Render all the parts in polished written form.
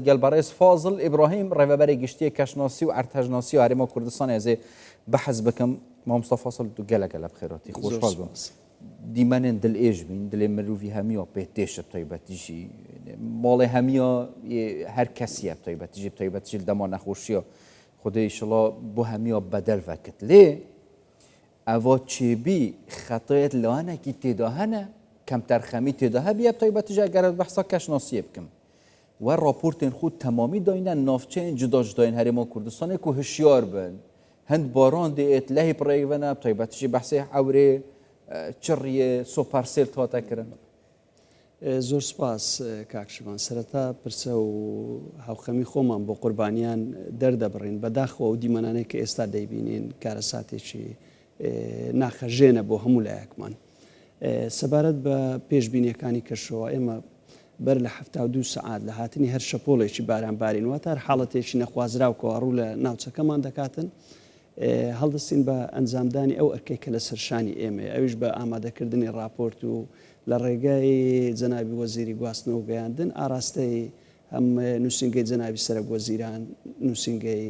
گەل بەڕێز فازڵ ئیبراهیم ڕێڤەبەرێ گشتیێ کەشناسی و ئەردهەژناسی هەرێما کوردستان ئەزێ بەحس بکەم. مامۆستا فازڵ تو گەلە گەلە بخێراتی خۆشحاڵ بم. دیمەنێن دل ئێژ بین دلێ مروڤی هەمیە پێ تێشە تایبەتیژی ماڵێ هەمیە هەر کەسیە تایبەتیژی تایبەتیژی دەما نەخۆشیە خودێ ئیشەڵا بۆ هەمیە بەدەل ڤەکت لێ ئەڤ چێبی خەتایەت لانەکی تێدا هەنە کەمتەرخەمی تێدا هەبیە تایبەتیژ ئەگەر بەحسا کەشناسیە بکەم و ڕاپۆرتێن خو تەمامی داینە ناوچەیên جدا جدایên هەرێما کوردستانێ ku hişyar bin. Hind baran dê êt lehî pirêk vene, bi taybetî jî behsê ewrê, çiriyê, sopersêl dihate kirin. زۆر سوپاس کاک شڤان. سەرەتا پرسە و هاوخەمی خۆمان بۆ قوربانیان دەردەبڕین. بەداخەوە ئەو دیمەنانەی کە ئێستا دەیبینین کارەساتێکی ناخەژێنە بۆ هەموو لایەکمان. سەبارەت بە پێشبینیەکانی کەشەوە ئێمە بەر لە 72 سەعات لە هاتنی هەر شەپۆڵێکی بارانبارین واتە هەر حاڵەتێکی نەخوازراو کەوا ڕوو لە ناوچەکەمان دەکاتن هەڵدەستین بە ئەنجامدانی ئەو ئەرکەی کە لەسەر شانی ئێمەیە ئەویش بە ئامادەکردنی ڕاپۆرت و لە ڕێگای جەنابی وەزیری گواستنەوە و گەیاندن ئاراستەی هەم نووسینگەی جەنابی سەرەک وەزیران نووسینگەی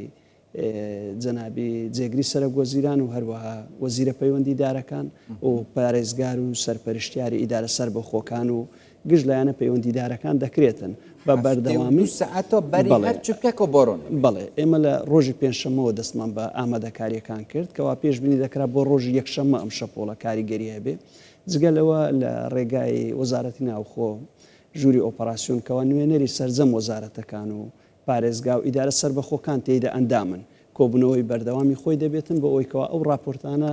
جەنابی جێگری سەرەک وەزیران و هەروەها وەزیرە پەیوەندیدارەکان و پارێزگار و سەرپەرشتیاری ئیدارە سەربەخۆکان و گشت لایەنە پەیوەندیدارەکان دەکرێتن بە بەردەوامی. 72 سەعەتا بەری هەر چکەکە باران ئەبێ. بەڵێ، ئێمە لە ڕۆژی پێنجشەممەوە دەستمان بە ئامادەکارییەکان کرد، کەوا پێشبینی دەکرا بۆ ڕۆژی یەکشەممە ئەم شەپۆڵە کاریگەری هەبێ. جگە لەوە لە ڕێگای وەزارەتی ناوخۆ، ژووری ئۆپەراسیۆن کەوا نوێنەری سەرجەم وەزارەتەکان و پارێزگا و ئیدارە سەربەخۆکان تێیدا ئەندامن، کۆبوونەوەی بەردەوامی خۆی دەبێتن بۆ ئەوەی کەوا ئەو ڕاپۆرتانە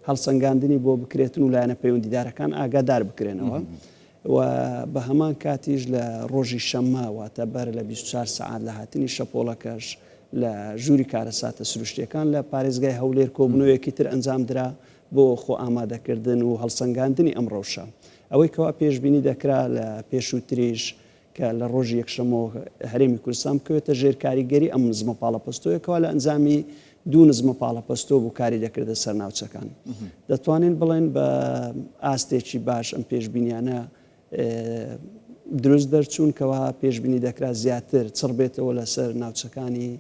هەڵسەنگاندنی بۆ بکرێتن و لایەنە پەیوەندیدارەکان ئاگادار بکرێنەوە و بە هەمان کاتیش لە ڕۆژی شەممە واتە بەر لە 24 سەعات لە هاتنی شەپۆڵەکەش لە ژووری کارەساتە سروشتیەکان لە پارێزگای هەولێر کۆبوونەوەیەکی تر ئەنجامدرا بۆ خۆ ئامادەکردن و هەڵسەنگاندنی ئەم ڕەوشە. ئەوەی کەوا پێشبینی دەکرا لە پێشووتریش کە لە ڕۆژی یەکشەممەوە هەرێمی کوردستان بکەوێتە ژێر کاریگەری ئەم نزمە پاڵەپەستۆیە کەوا لە ئەنجامی دوو نزمە پاڵەپەستۆ بوو کاری دەکردە سەر ناوچەکان. دەتوانین بڵێن بە ئاستێکی باش ئەم پێشبینیانە دروست دەرچوون کەوا پێشبینی دەکرا زیاتر چڕ بێتەوە لەسەر ناوچەکانی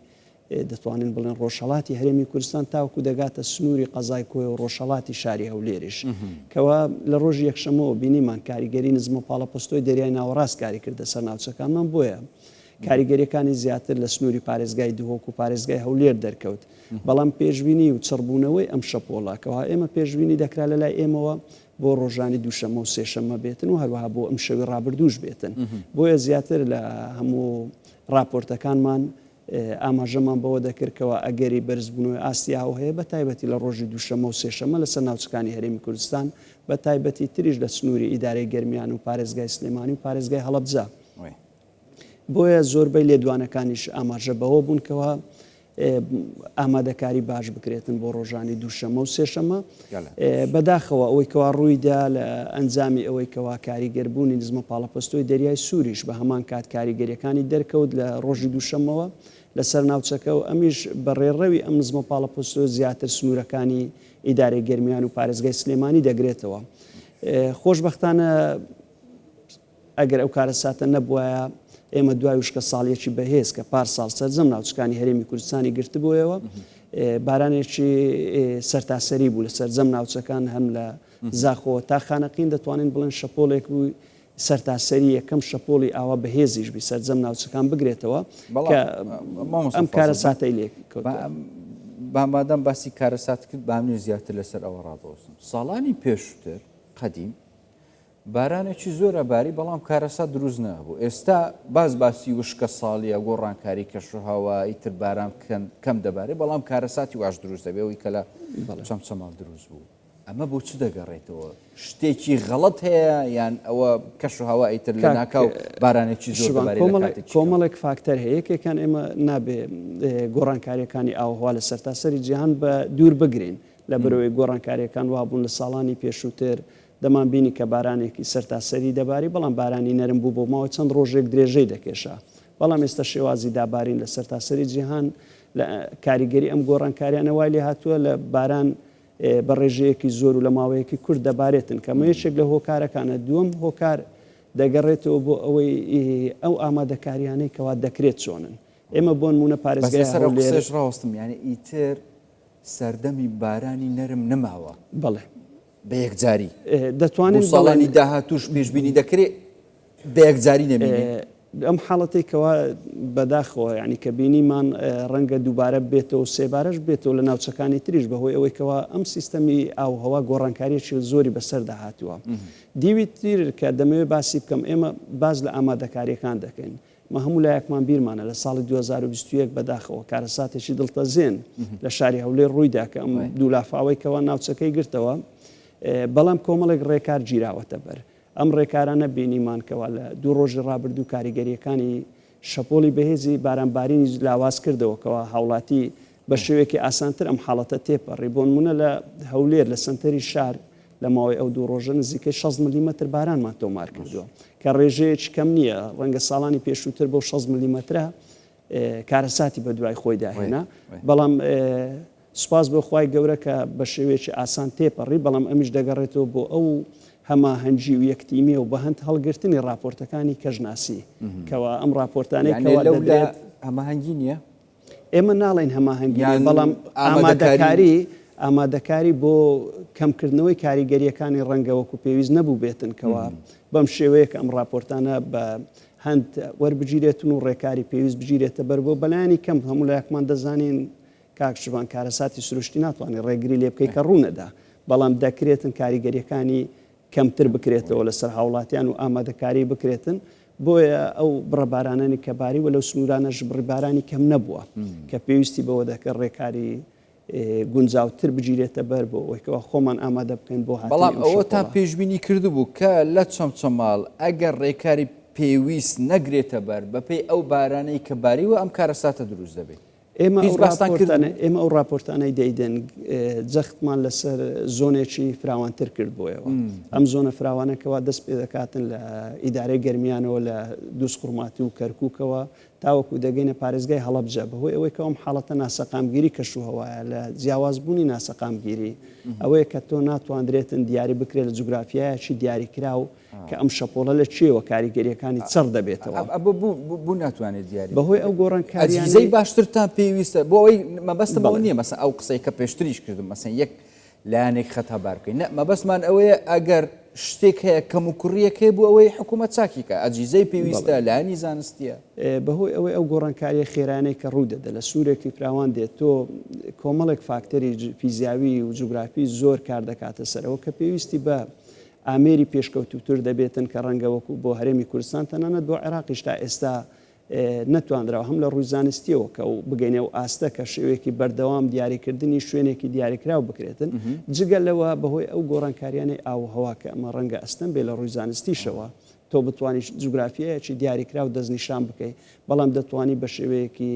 دەتوانین بڵێن ڕۆژهەڵاتی هەرێمی کوردستان تاوەکو دەگاتە سنووری قەزای کۆیە و ڕۆژهەڵاتی شاری هەولێریش کەوا لە ڕۆژی یەکشەمەوە بینیمان کاریگەری نزمە پاڵەپەستۆی دەریای ناوەڕاست کاری کردە سەر ناوچەکانمان بۆیە کاریگەریەکانی زیاتر لە سنووری پارێزگای دهۆک و پارێزگای هەولێر دەرکەوت بەڵام پێشبینی و چڕبوونەوەی ئەم شەپۆڵە کەوا ئێمە پێشبینی دەکرا لە لای ئێمەوە بۆ ڕۆژانی دووشەممە و سێشەممە بێتن و هەروەها بۆ ئەم شەوی ڕابردووش بێتن بۆیە زیاتر لە هەموو ڕاپۆرتەکانمان ئاماژەمان بەوە دەکرد کەوا ئەگەری بەرزبوونەوەی ئاستی ئاو هەیە بە تایبەتی لە ڕۆژی دووشەممە و سێشەممە لەسەر ناوچەکانی هەرێمی کوردستان بە تایبەتی تریش لە سنووری ئیدارەی گەرمیان و پارێزگای سلێمانی و پارێزگای هەڵەبجە. بۆیە زۆربەی لێدوانەکانیش ئاماژە بەوە بوون کەوا ئامادەکاری باش بکرێتن بۆ ڕۆژانی دووشەممە و سێشەممە. بەداخەوە ئەوەی کەوا ڕوویدا لە ئەنجامی ئەوەی کەوا کاریگەربوونی نزمە پاڵەپەستۆی دەریای سووریش بە هەمان کات کاریگەریەکانی دەرکەوت لە ڕۆژی دووشەممەوە لەسەر ناوچەکە و ئەمیش بە ڕێڕەوی ئەم نزمە پاڵەپەستۆ زیاتر سنوورەکانی ئیدارەی گەرمیان و پارێزگای سلێمانی دەگرێتەوە. خۆشبەختانە ئەگەر ئەو کارەساتە نەبوایە، ئێمە دوای وشکەساڵییەکی بەهێز کە پار ساڵ سەرجەم ناوچەکانی هەرێمی کوردستانی گرتبوویەوە، بارانێکی سەرتاسەری بوو لە سەرجەم ناوچەکان هەم لە زاخۆوە تا خانەقین دەتوانین بڵێن شەپۆڵێک بوو سەرتاسەری یەکەم شەپۆڵی ئاوا بەهێزیش بی سەرجەم ناوچەکان بگرێتەوە کە ئەم کارەساتەی لێ کەوتەوە. مادام باسی کارەسات کرد با منیش زیاتر لەسەر ئەوە ڕادەوەستم. ساڵانی پێشووتر قەدیم بارانێکی زۆر ئەباری بەڵام کارەسات دروست نەبوو ئێستا باس باسی وشکە ساڵیە گۆڕانکاری کەشوهەوا ئیتر باران کەم دەبارێ بەڵام کارەساتی واش دروست دەبێ ئەوی کە لە چەمچەماڵ دروست بوو ئەمە بۆ چ دەگەڕێتەوە شتێکی غەڵەت هەیە یان ئەوە کەشوهەوا ئیتر لە ناکاو بارانێکی زۆر دەبارێ لە کاتێکی کەم؟ کۆمەڵێک فاکتەر هەیە یەکێکیان ئێمە نابێ گۆڕانکارییەکانی ئاووهەوا لە سەرتاسەری جیهان بە دوور بگرین لەبەرئەوەی گۆڕانکارییەکان وابوون لە ساڵانی پێشووتر دەمانبینی کە بارانێکی سەرتاسەری دەباری، بەڵام بارانی نەرم بوو بۆ ماوەی چەند ڕۆژێک درێژەی دەکێشا. بەڵام ئێستا شێوازی دابارین لە سەرتاسەری جیهان لە کاریگەری ئەم گۆڕانکاریانە وای لێهاتووە لە باران بە ڕێژەیەکی زۆر و لە ماوەیەکی کورت دەبارێتن کە ئەمە یەکێک لە هۆکارەکانە. دووەم هۆکار. دەگەڕێتەوە بۆ ئەوەی ئەو ئامادەکاریانەی کەوا دەکرێت چۆنن. ئێمە بۆ نموونە بەس پارێزگای لەسەر ئەو هەولێر. قسەش ڕاوەستم یانی ئیتر سەردەمی بارانی نەرم نەماوە. بەڵێ. بە یەکجاری. بۆ دەتوانین بڵێین. ساڵانی داهاتووش پێشبینی دەکرێ بە یەکجاری نەمینێ؟ ئەم حاڵەتەی کەوا بەداخەوە یانی کە بینیمان ڕەنگە دووبارە ببێتەوە و سێبارەش ببێتەوە لە ناوچەکانی تریش بەهۆی ئەوەی کەوا ئەم سیستەمی ئاووهەوا گۆڕانکارییەکی زۆری بەسەردا هاتووە. دیوی تر کە دەمەوێت باسی بکەم ئێمە باس لە ئامادەکارییەکان دەکەین. ئێمە هەموو لایەکمان بیرمانە لە ساڵی 2021 بەداخەوە کارەساتێکی دڵتەزێن لە شاری هەولێر ڕوویدا کە ئەم دوو لافاوەی کەوا ناوچەکەی گرتەوە بەڵام کۆمەڵێک ڕێکار گیراوەتە بەر. ئەم ڕێکارانە بینیمان کەوا لە دوو ڕۆژی ڕابردوو کاریگەرییەکانی شەپۆلی بەهێزی بارانبارینی لاواز کردەوە کەوا هاوڵاتی بە شێوەیەکی ئاسانتر ئەم حاڵەتە تێپەڕی بۆنمونە لە هەولێر لە سەنتەری شار لە ماوەی ئەو دوو ڕۆژە نزیکەی 60 ملیمەتر بارانمان تۆمار کردووە کە ڕێژەیەکی کەم نییە ڕەنگە ساڵانی پێشووتر بۆ 60 ملیمەترە کارەساتی بە دوای خۆیدا هێنا بەڵام سوپاس بۆ خوای گەورە کە بە شێوەیەکی ئاسان تێپەڕی، بەڵام ئەمیش دەگەڕێتەوە بۆ ئەو هەماهەنگی و یەکتیمیە و بەهەند هەڵگرتنی ڕاپۆرتەکانی کەشناسی کەوا ئەم ڕاپۆرتانەی یانێ کەوا لەولا دەدرێت. هەماهەنگی نییە؟ ئێمە ناڵێین هەماهەنگی نییە، یان بەڵام ئامادەکاری؟ ئامادەکاری ئامادەکاری بۆ کەمکردنەوەی کاریگەرییەکانی ڕەنگە وەکو پێویست نەبووبێتن کەوا بەم شێوەیە کە ئەم ڕاپۆرتانە بە هەند وەربگیرێتن و ڕێکاری پێویست بگیرێتە بەر بۆ بەلایەنی کەم هەموو لایەکمان دەزانین کاک شڤان کارەساتی سروشتی ناتوانی ڕێگری لێ بکەی کە ڕوونەدا، بەڵام دەکرێتن کاریگەریەکانی کەمتر بکرێتەوە لەسەر هاوڵاتیان و ئامادەکاری بکرێتن، بۆیە ئەو بڕە بارانەنی کە باریوە لەو سنوورانەش بڕی بارانی کەم نەبووە کە پێویستی بەوە دەکرد ڕێکاری گونجاوتر بگیرێتە بەر بۆ ئەوەی کەوا خۆمان ئامادە بکەین بۆ هاتنی بەڵام ئەم ئەوەتان شەپۆڵە. پێشبینی کردبوو کە لە چەمچەماڵ ئەگەر ڕێکاری پێویست نەگرێتە بەر بەپێی ئەو بارانەی کە باریوە ئەم کارەساتە دروست دەبێت؟ ئێمە هیچ ئەو باستان ڕاپۆرتانە کردبوو؟ ئێمە ئەو ڕاپۆرتانەی دەیدەن جەختمان لەسەر زۆنێکی فراوانتر کردبوویەوە. ئەم زۆنە فراوانە کەوا دەست پێ دەکاتن لە ئیدارەی گەرمیانەوە لە دووزخورماتوو و کەرکووکەوە تاوەکو دەگەینە پارێزگای هەڵەبجە بەهۆی ئەوەی کە ئەم حاڵەتە ناسەقامگیری کەشوهەوایە لە جیاوازبوونی ناسەقامگیری ئەوەیە کە تۆ ناتواندرێتن دیاری بکرێت لە جوگرافیایەکی دیاریکراو کە ئەم شەپۆڵە لە کوێوە کاریگەرییەکانی چڕ دەبێتەوە. ئەبە بۆ ناتوانێت دیاری بەهۆی ئەو ئەجهیزەی گۆڕانکارییانەی. باشترتان پێویستە بۆ ئەوەی مەبەستم ئەوە بەڵێ. نییە مەسەن ئەو قسەی کە پێشتریش کردم مەسەن یەک لایەنێک خەتابار بکەین نە مەبەستمان ئەوەیە ئەگەر شتێک هەیە کەموکوڕییەک هەیە بۆ ئەوەی حکوومەت چاکی کە ئەجهیزەی پێویستە بەڵێ. لایەنی زانستییە. بەهۆی ئەوەی ئەو گۆڕانکارییە خێرایانەی کە ڕوو دەدە لە سنوورێکی فراوان دێت تۆ کۆمەڵێک فاکتەری فیزیاوی و جوگرافی زۆر کار دەکاتە سەرەوە کە پێویستی بە ئامێری پێشکەوتووتر دەبێتن کە ڕەنگە وەکو بۆ هەرێمی کوردستان تەنانەت بۆ عێراقیش تا ئێستا نەتوانراوە هەم لە ڕووی زانستیەوە کە و بگەینە ئەو ئاستە کە شێوەیەکی بەردەوام دیاریکردنی شوێنێکی دیاریکراو بکرێتن جگە لەوە بەهۆی ئەو گۆڕانکاریانەی ئاووهەوا کە ئەمە ڕەنگە ئەستەم بێ لە ڕووی زانستیشەوە تۆ بتوانی جوگرافیایەکی دیاریکراو دەستنیشان بکەی بەڵام دەتوانی بە شێوەیەکی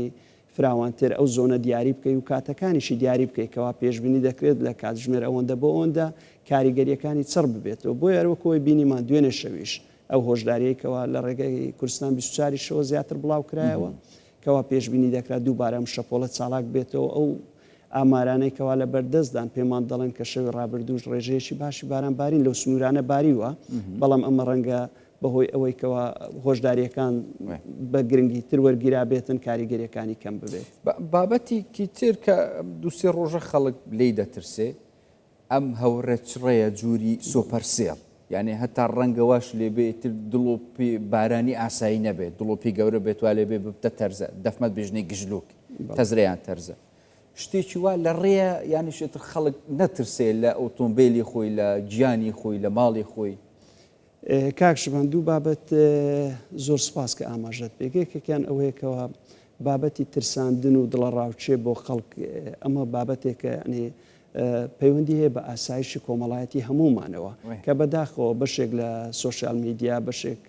فراوانتر ئەو زۆنە دیاری بکەی و کاتەکانیشی دیاری بکەی کەوا پێشبینی دەکرێت لە کاتژمێر ئەوەندە بۆ ئەوەندە کاریگەرییەکانی چڕ ببێتەوە بۆیە هەروەک ئەوەی بینیمان دوێنێ شەویش ئەو هۆشداریەی کەوا لە ڕێگەی کوردستان 24 یشەوە زیاتر بڵاو کرایەوە کەوا پێشبینی دەکرا دووبارە ئەم شەپۆڵە چالاک بێتەوە ئەو ئامارانەی کەوا لە بەردەستدان پێمان دەڵێن کە شەوی ڕابردووش ڕێژەیەکی باشی باران بارین لەو سنوورانە باریوە بەڵام ئەمە ڕەنگە بەهۆی ئەوەی کەوا هۆشدارییەکان بە گرنگیتر وەرگیرابێتن کاریگەرییەکانی کەم ببێت. بابەتێکی تر کە دوو سێ ڕۆژە خەڵک لێی دەترسێ ئەم هەورە چڕەیە جوری سۆپەرسێڵ یانێ هەتا ڕەنگە واش لێ بێ ئیتر دڵۆپی بارانی ئاسایی نەبێت دڵۆپی گەورە بێت وا لێ بێ ببتە تەرزە دەفمەت بێژنەی گژلوک تەزرەیان تەرزە شتێکی وا لە ڕێیە یانیش ئیتر خەڵک نەترسێ لە ئۆتۆمبێلی خۆی لە گیانی خۆی لە ماڵی خۆی. کاک شڤان دوو بابەت زۆر سوپاس کە ئاماژەت پێ کرد یەکێکیان ئەوەیە کەوا بابەتی ترساندن و دڵەڕاوکێ بۆ خەڵک ئەمە بابەتێکە یعنی پەیوەندی هەیە بە ئاسایشی کۆمەڵایەتی هەموومانەوە کە بەداخەوە بەشێک لە سۆشیال میدیا بەشێک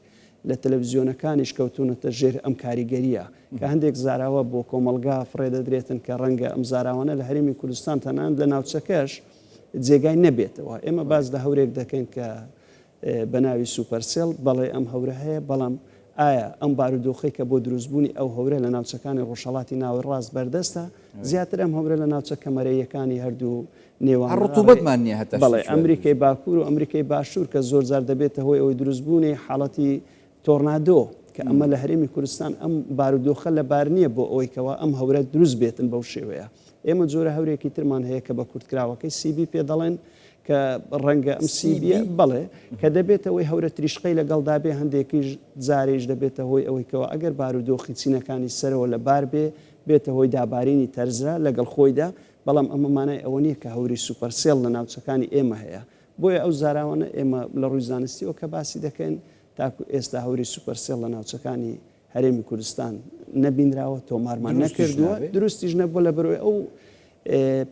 لە تەلەڤزیۆنەکانیش کەوتونەتە ژێر ئەم کاریگەریە کە هەندێک زاراوە بۆ کۆمەڵگا فڕێ دەدرێتن کە ڕەنگە ئەم زاراوانە لە هەرێمی کوردستان تەنانەت لە ناوچەکەش جێگای نەبێتەوە. ئێمە باس لە هەورێک دەکەین کە بە ناوی supercell، بەڵێ ئەم هەورە هەیە، بەڵام. ئایا ئەم بارودۆخەی کە بۆ دروستبوونی ئەو هەورە لە ناوچەکانی ڕۆژهەڵاتی ناوەڕاست بەردەستە، زیاتر ئەم هەورە لە ناوچە کەمەرەییەکانی هەردوو نێوان هەر ڕتوبەتمان نییە هەتا بەڵێ ئەمریکای باکوور و ئەمریکای باشوور کە زۆرجار دەبێتە هۆی ئەوەی دروستبوونی حاڵەتی تۆرنادۆ کە ئەمە لە هەرێمی کوردستان ئەم بارودۆخە لەبار نییە بۆ ئەوەی کەوا ئەم هەورە دروست بێتن بەو شێوەیە. ئێمە جۆرە هەورێکی ترمان هەیە کە بە کورتکراوەکەی CB پێ دەڵێن کە ڕەنگە ئەم CB یە بەڵێ کە دەبێتە هۆی هەورە تریشقەی لەگەڵدا بێ هەندێکیش جارێیش دەبێتە هۆی ئەوەی کەوا ئەگەر بارودۆخی چینەکانی سەرەوە لەبار بێ بێتە هۆی دابارینی تەرزە لەگەڵ خۆیدا بەڵام ئەمە مانای ئەوە نییە کە هەوری supercell لە ناوچەکانی ئێمە هەیە بۆیە ئەو زاراوانە ئێمە لە ڕووی زانستیەوە کە باسی دەکەین تاکو ئێستا هەوری supercell لە ناوچەکانی هەرێمی کوردستان نەبینراوە، تۆمارمان نەکردووە، دروستیش نەبووە لەبەرئەوەی ئەو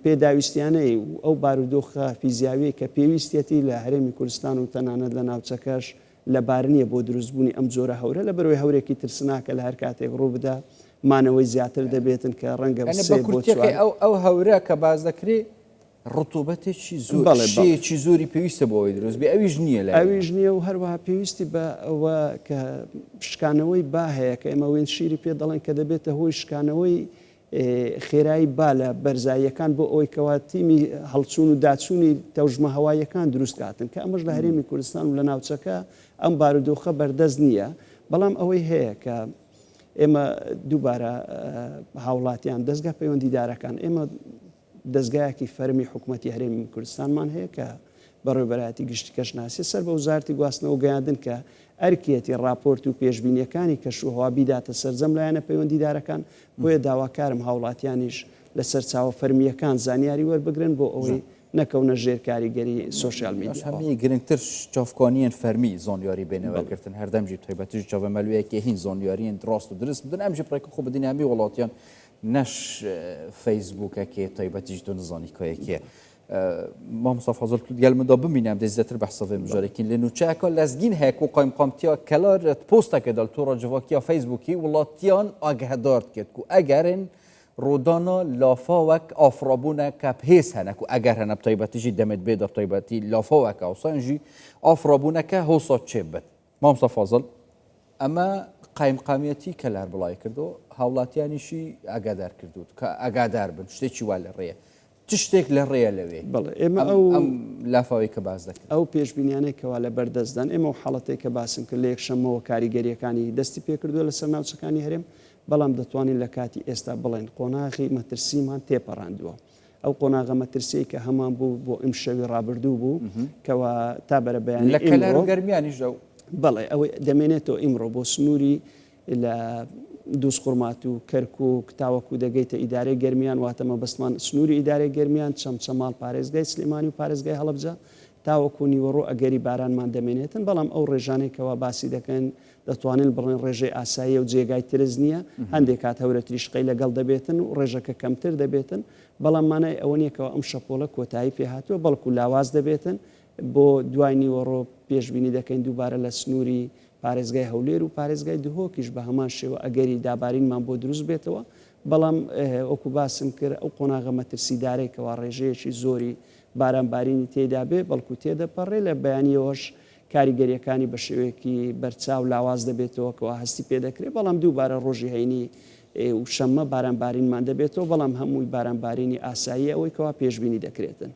پێداویستیانەی و ئەو بارودۆخە فیزیاویەی کە پێویستیەتی لە هەرێمی کوردستان و تەنانەت لە ناوچەکەش لەبار نییە بۆ دروستبوونی ئەم جۆرە هەورە، لەبەرئەوەی هەورێکی ترسناکە لە هەر کاتێک ڕووبدا مانەوەی زیاتر دەبێتن کە ڕەنگە سێ بۆ چوار. ئەو هەورە کە باس دەکرێ ڕتوبەتێکی زۆر بەڵێ بەڵێ. شێیەکی زۆری پێویستە بۆ ئەوەی دروست بێ ئەویش نییە لای ئێمە. ئەویش نییە و هەروەها پێویستی بە ئەوە کە شکانەوەی با هەیە کە ئێمە wind shear ی پێ دەڵێن کە دەبێتە هۆی شکانەوەی خێرایی با لە بەرزاییەکان بۆ ئەوەی کەوا تیمی هەڵچوون و داچوونی تەوژمە هەواییەکان دروست کاتن کە ئەمەش لە هەرێمی کوردستان و لە ناوچەکە ئەم بارودۆخە بەردەست نییە بەڵام ئەوەی هەیە کە ئێمە دووبارە هاوڵاتیان دەزگا پەیوەندیدارەکان ئێمە دەزگایەکی فەرمی حکومەتی هەرێمی کوردستانمان هەیە کە بەڕێوەبەرایەتی گشتی کەشناسی سەر بە وزارەتی گواستنەوە و گەیاندن کە ئەرکیەتی ڕاپۆرت و پێشبینییەکانی کەشوهەوا بیداتە سەرجەم لایەنە پەیوەندیدارەکان، بۆیە داواکارم هاوڵاتیانیش لە سەرچاوە فەرمییەکان زانیاری وەربگرن بۆ ئەوەی نەکەونە ژێر کاریگەری سۆشیال میدیاوە. هەمی گرنگتر چاڤکانیەن فەرمی زانیاری بێنە وەرگرتن هەردەم ژی تایبەتیش چاڤە مەلویەکێ هین زانیاریەن ڕاست و درست بدن ئەم ژی پڕێکە خۆ بدین هەمی وڵاتیان نەش فەیسبووکەکێ تایبەتیش تۆ نزانی کۆیەکێ مامۆستا فازل تو گەل من دا بمینم دێ زیاتر بەحسە vê mijarê lê nûçeyeka lezgîn heye ku qayimqamtiya Kelar posteke da li tora civakiya Facebookê welatiyan agehdar dikit ku egerên rûdana lafawek afirabûneke pês hene ku eger hene bi taybetî jî demê dibê da bi taybetî lafaweke wisa jî afirabûneke hosa çêbit. مامۆستا فازڵ ئەمە قایمقامیەتی کەلار بڵاوی کردەوە هاوڵاتیانیشی ئاگادار کردوت کە ئاگادار بن شتێکی وا لە ڕێیە چ شتێک لە ڕێیە لەوێ بەڵێ ئێمە ئەو ئەم لافاوی کە باس دەکرد ئەو پێشبینیانەی کەوا لە بەردەستدان ئێمە و حاڵەتێک کە باسم کرد لە یەکشەممەوە کاریگەریەکانی دەستی پێکردووە لەسەر ناوچەکانی هەرێم بەڵام دەتوانین لە کاتی ئێستا بڵێن قۆناغی مەترسیمان تێپەڕاندووە ئەو قۆناغە مەترسیەی کە هەمان بوو بۆ ئیمشەوی ڕابردوو بوو کەوا تا بەرە بەیانی لە کەلار و گەرمیانیش ئەو. بەڵێ ئەوەی دەمێنێتەوە ئیمڕۆ بۆ سنووری لە دووزخورماتوو، کەرکووک تاوەکو دەگەیتە ئیدارەی گەرمیان واتە مەبەستمان سنووری ئیدارەی گەرمیان، چەمچەماڵ، پارێزگای سلێمانی و پارێزگای هەڵەبجە تاوەکو نیوەڕۆ ئەگەری بارانمان دەمێنێتن بەڵام ئەو ڕێژانەی کەوا باسی دەکەن دەتوانین بڵێین ڕێژەی ئاساییە و جێگای ترس نییە، هەندێک کات هەورە تریشقەی لەگەڵ دەبێتن و ڕێژەکە کەمتر دەبێتن، بەڵام مانای ئەوە نییە کەوا ئەم شەپۆلە کۆتایی پێهاتووە، بەڵکو لاواز دەبێتن، بۆ دوای نیوەڕۆ پێشبینی دەکەین دووبارە لە سنووری پارێزگای هەولێر و پارێزگای دهۆکیش بە هەمان شێوە ئەگەری دابارینمان بۆ دروست بێتەوە، بەڵام وەکو باسم کرد ئەو قۆناغە مەترسیدارەی کەوا ڕێژەیەکی زۆری بارانبارینی تێیدا بێ، بەڵکو تێدەپەڕێ، لە بەیانییەوەش کاریگەرییەکانی بە شێوەیەکی بەرچاو لاواز دەبێتەوە کەوا هەستی پێدەکرێت، بەڵام دووبارە ڕۆژی هەینی و شەممە باران بارینمان دەبێتەوە، بەڵام هەمووی باران بارینی ئاساییە ئەوەی کەوا پێشبینی دەکرێتن.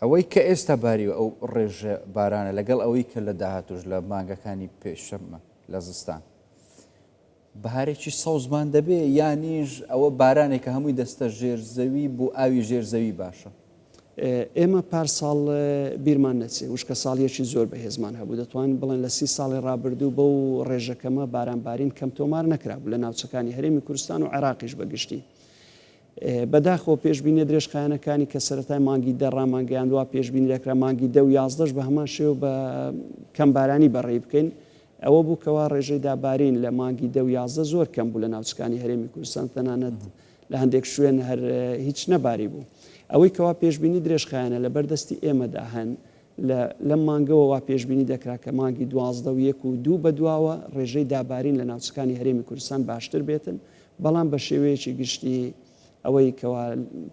ئەوەی کە ئێستا باریوە ئەو ڕێژە بارانە لەگەڵ ئەوەی کە لە داهاتووش لە مانگەکانی پێش شەممە لە زستان بەهارێکی سەوزمان دەبێ یانیش ئەوە بارانێکە هەمووی دەستە ژێر زەوی بۆ ئاوی ژێر زەوی باشە؟ ئێمە پار ساڵ بیرمان نەچێ وشکە ساڵیەکی زۆر بەهێزمان هەبوو دەتوانین بڵێن لە سی ساڵی ڕابردوو بەو ڕێژە کەمە باران بارین کەم تۆمار نەکرابوو لە ناوچەکانی هەرێمی کوردستان و عێراقیش بە گشتی. بەداخەوە پێشبینیە درێژخایەنەکانی کە سەرەتای مانگی دە ڕامانگەیاند وا پێشبینی دەکرا مانگی دە و یازدەش بە هەمان شێوە بە کەمبارانی بەڕێی بکەین ئەوە بوو کەوا ڕێژەی دابارین لە مانگی دە و 11 زۆر کەم بوو لە ناوچەکانی هەرێمی کوردستان تەنانەت لە هەندێک شوێن هەر هیچ نەباری بوو ئەوەی کەوا پێشبینی درێژخایەنە لە بەردەستی ئێمەدا هەن لە لەم مانگەوە وا پێشبینی دەکرا کە مانگی 12 و یەک و دوو بەدواوە ڕێژەی دابارین لە ناوچەکانی هەرێمی کوردستان باشتر بێتن بەڵام بە شێوەیەکی گشتی ئەوەی کەوا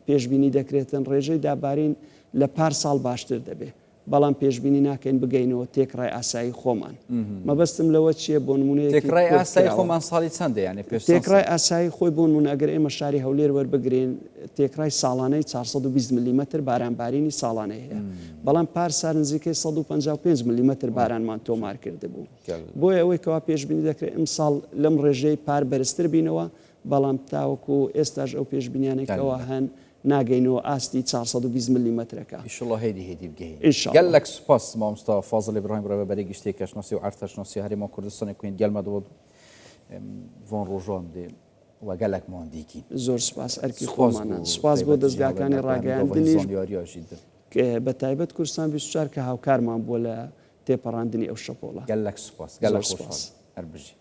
پێشبینی دەکرێتن ڕێژەی دابارین لە پار ساڵ باشتر دەبێ. بەڵام پێشبینی ناکەین بگەینەوە تێکڕای ئاسایی خۆمان. مەبەستم لەوە چییە بۆ نموونەیەکی تێکڕای کورت ئاسایی کراوە. خۆمان ساڵی چەندە یانی پێش چەند ساڵ؟ تێکڕای ئاسایی خۆی بۆ نموونە ئەگەر ئێمە شاری هەولێر وەربگرین تێکڕای ساڵانەی 420 ملیمەتر بارانبارینی ساڵانەی هەیە بەڵام پار سار نزیکەی 155 ملیمەتر بارانمان تۆمار کردبوو. بۆیە ئەوەی کەوا پێشبینی دەکرێت ئمساڵ لەم ڕێژەی پار بەرزتر بینەوە بەڵام تاوەکو ئێستاش ئەو پێشبینیانەی کەوا هەن ناگەینەوە ئاستی 420 ملیمەترەکە. ئیشەڵا هێدی هێدی بگەین. ان شاء اللە. گەلەک سوپاس مامۆستا فازڵ ئیبراهیم ڕێوەبەری گشتی کەشناسی و عەردهەژناسی هەرێما کوردستانی کوین گەل مە دەوە ڤان ڕۆژان دێ و گەلەک ماندیکین. زۆر سوپاس ئەرکی سوپاس خۆمانە. بۆ سوپاس بۆ تایبەتی ژی هەڵێ دەزگاکانی مە کوهن گاڤ ڕاگەیاندنیش زانیاریا ژی دن. بە تایبەت کوردستان 24 کە هاوکارمان بووە لە تێپەڕاندنی ئەو شەپۆڵە. گەلەک سوپاس گەلەک زۆر خۆشحاڵ سوپاس. هەر بژی.